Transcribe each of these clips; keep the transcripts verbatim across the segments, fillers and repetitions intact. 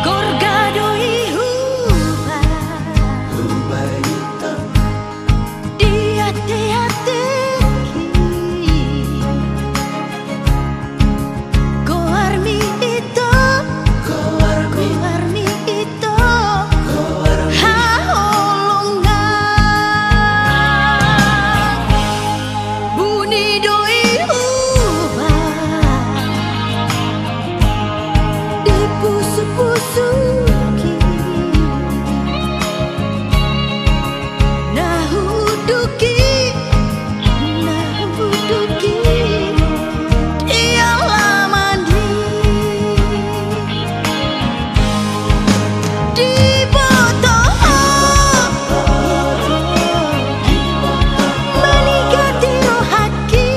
Gorga do i huba, huba ito, di ate-atengki. Goarmi ito, goarmi ito, haholongan. Buni do i huba, di pusu-pusuki. Na huduki, na huduki, ia lamandi. Diboto ho, manigati rohangki.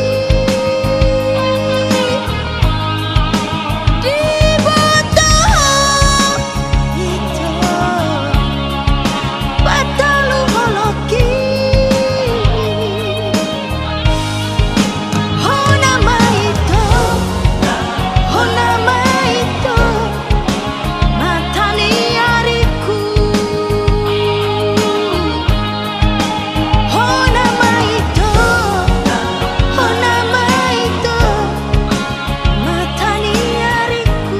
Diboto ho, ito, patalu holongki. Hona ma ito, hona ma ito, mata ni arku. Hona ma ito, hona ma ito, mata ni arku.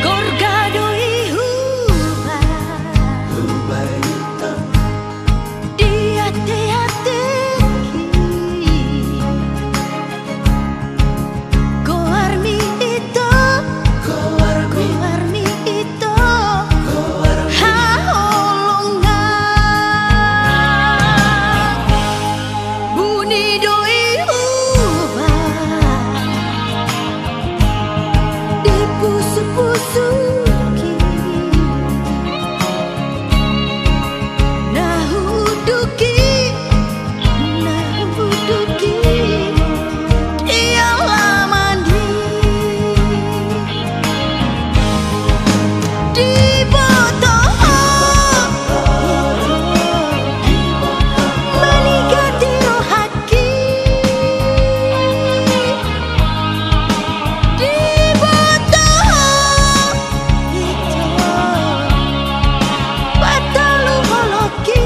Gorga do i huba, huba ito, di ate-atengki. Goarmi ito, goarmi ito, haholongan. Buni do i huba, di pusu-pusuki. Na huduki, na huduki, ia lamandi. Diboto ho, manigati rohangki. Diboto ho, ito, patalu holongki.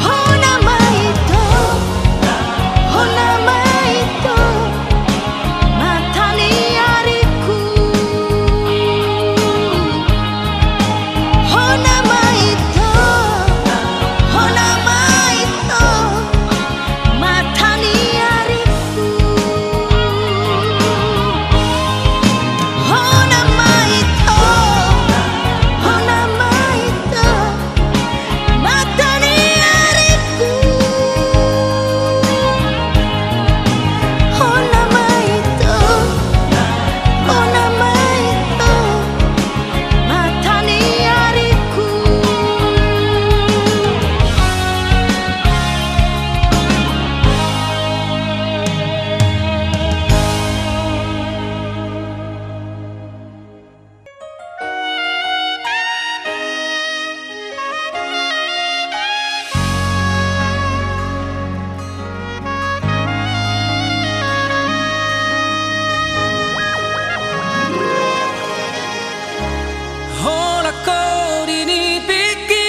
Hona ma ito, hona ma ito, mata ni arku. Hona ma ito, hona ma ito, mata ni arku. Hona ma ito, hona ma ito, mata ni arku. Hona ma ito, hona ma ito, mata ni arku. Holan ho di nipingki,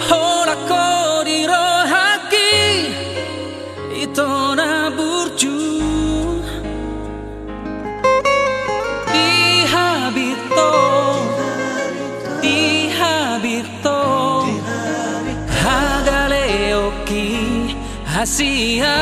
holan ho di rohangki, ito na burju. Di habitto, di habitto, hagaleonki hasian.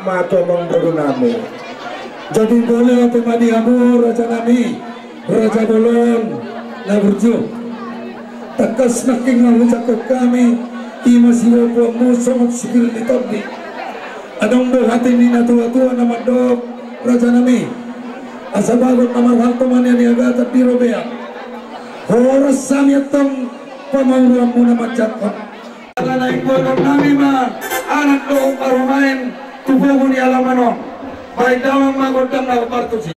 Ma tu amangboru nami. Jadi boleh ate ma di hamu raja nami, raja bolon na burju. Tangkas nangkin ma hujangkon hami, i ma siboaboanmu songon sipir ni tondi. Adong do hata ni natuatua na mandok raja nami. Asa bagot na marhalto ma nian i agatan di robea. Horas hami antong pamauruanmuna manjangkon. Ala naeng boanon nami ma anak dohot parumaen tu pogu ni alaman on. Baen damang ma gondang na hombar tusi.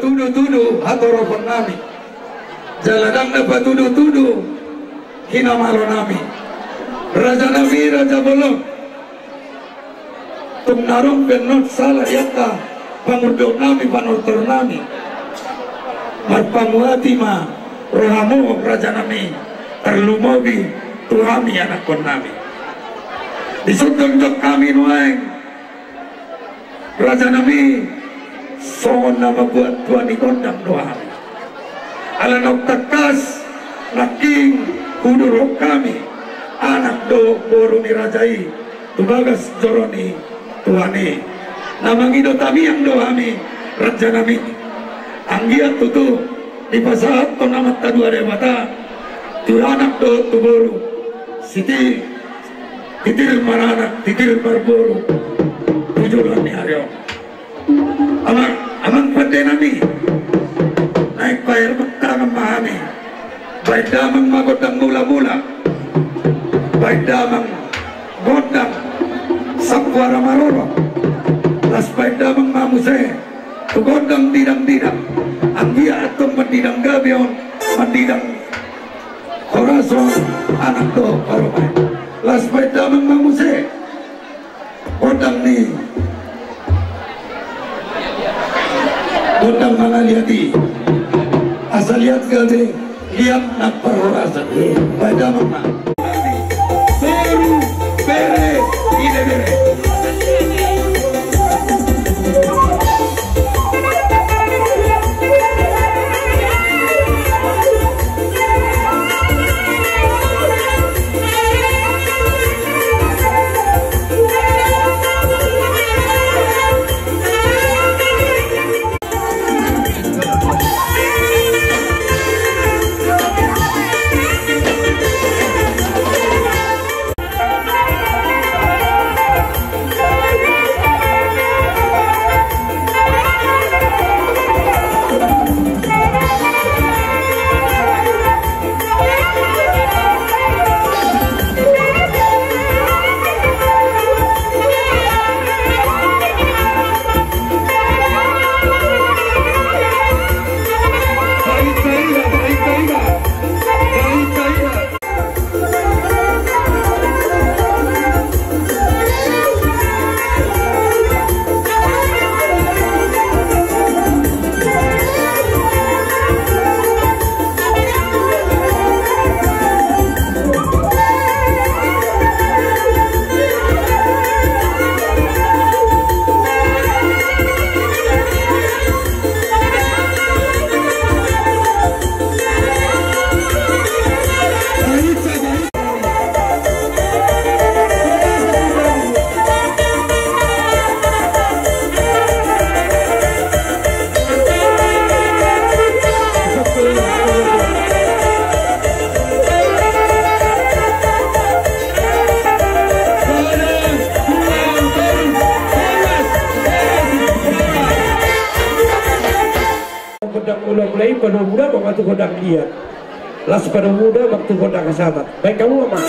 Tudutudu hatoropon nami. Jala ndang na patudutudu hinamalo nami. Raja nami, raja bolon. Tung na ro pe annon sala di angka pangurdot nami, panortor nami. Marpamuati ma rohamu raja nami, tarlumobi tu hami anakkon nami. Dison jongjong hami nuaeng raja nami, songon na mambuat tua ni gondang do hami. Ala naung tangkas nangkin hudurhon hami anak dohot boru ni raja i tu bagas joro ni Tuhan i. Na mangido tamiang do hami raja nami. Anggiat tutu dipasahathon Amanta Dua Debata tu anak dohot tu boru, siti titir maranak, titir marboru tu joloan ni ari on. Amang, amang pande nami, naeng paer tangan ma hami. Baen damang ma gondang mulamula. Baen damang gondang sampuara marorot. Las baen damang ma muse tu gondang didangdidang. Anggiat antong mandidang gabe on, mandidang horas on anak dohot parumaen. Las baen damang ma muse gondang ni gondang mangaliat i. Asa liat gabe, liat nang parhorasan. Baen damang ma. Boru, bere, ibebere. Padomuda ma tu gondang liat. Las padomuda ma tu gondang hasamat. Baen hamu ma.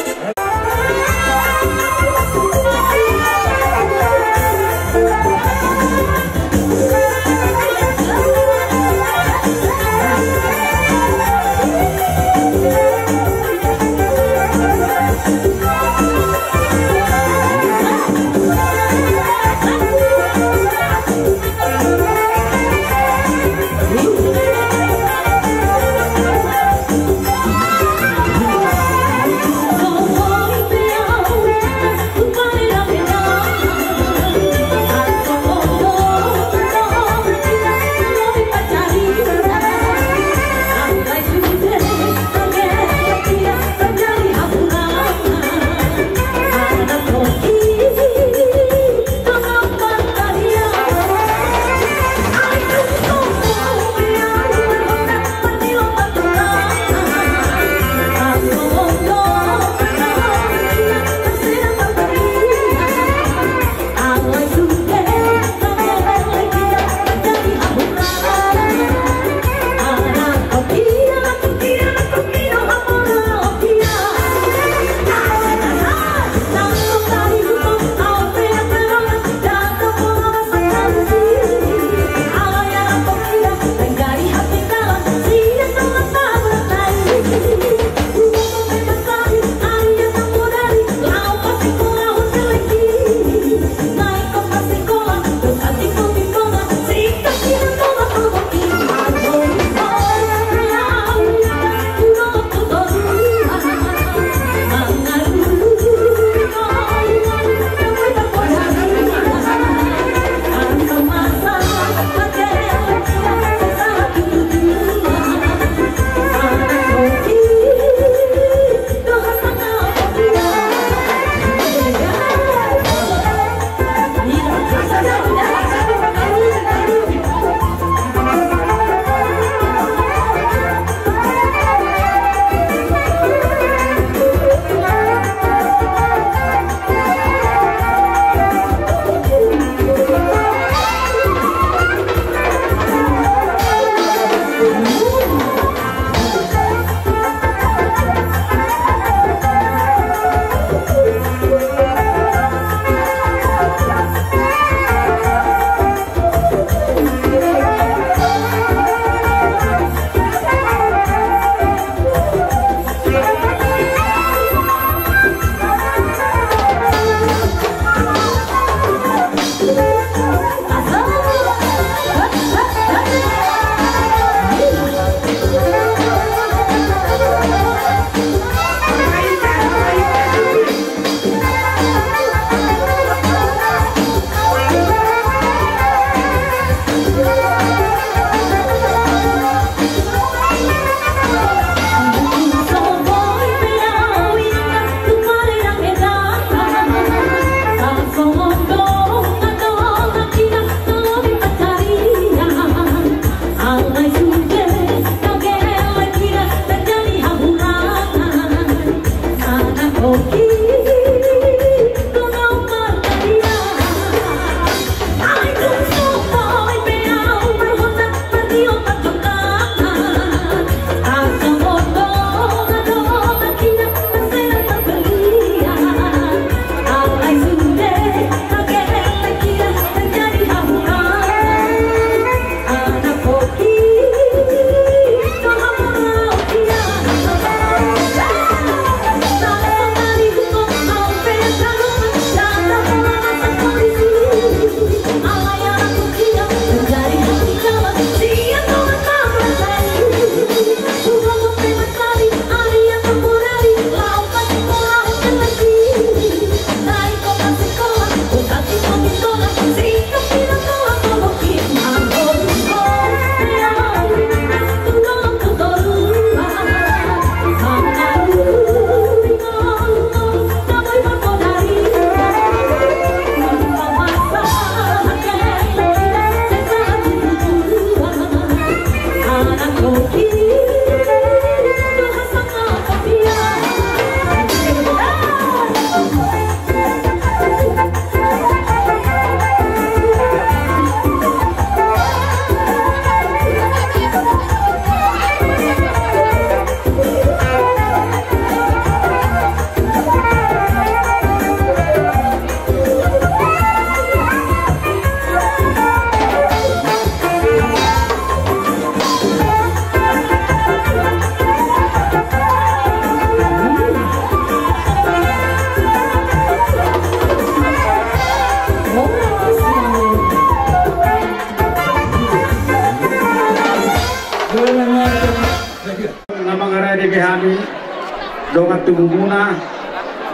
Dongan tubumuna.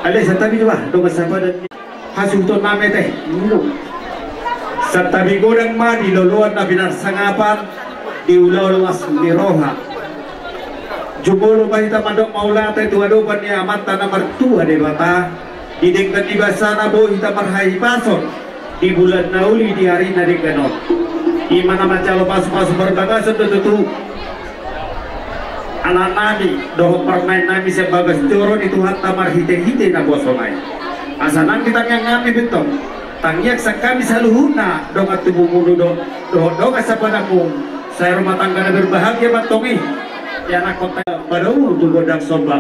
Ale, santabi ma dongan sapadan. Hasuhuton nami ate. Santabi godang ma di loloan na pinarsangapan, di ulaon las ni roha. Jumolo ma hita mandok mauliate tu adopan ni Amanta na martua Debata, di denggan ni basana boi hita marhahipason di bulan na uli di ari na denggan on. I ma na manjalo pasupasu parbagason do tutu anak nami dohot parumaen nami sian bagas joro ni Tuhanta marhitehite naposona i. Asa nang di tangiang nami bintong, tangiang sian hami saluhutna dongan tubumuna do, dohot dongan sapadanmuna, sai rumah tangga na berbahagia ma antong i. Ianakhon ta, padomu tu gondang somba.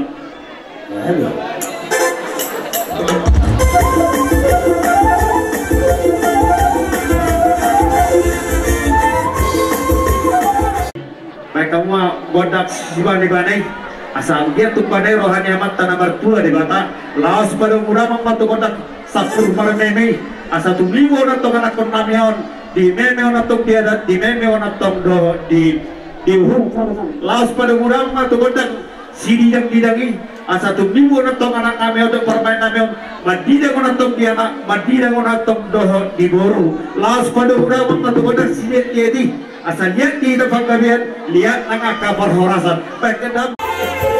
Baen hamu ma gondang sibanebane i, asa anggiat tumpahna i roha ni Amanta na martua Debata. Laos padomu damang ma tu gondang sampur marmeme i, asa tumimbo on antong anakhon nami on, dimeme on antong di adat, dimeme on antong dohot di, di uhum. Laos padomu damang ma tu gondang sididang-didang i, asa tumimbo on antong anak nami on dohot parumaen nami on, mandidang on antong di anak, mandidang on antong dohot di boru. Laos padomu damang ma tu gondang siliat-liat i, asa liat di hita panggabean, liat nang angka parhorasan. Baen hamu damang.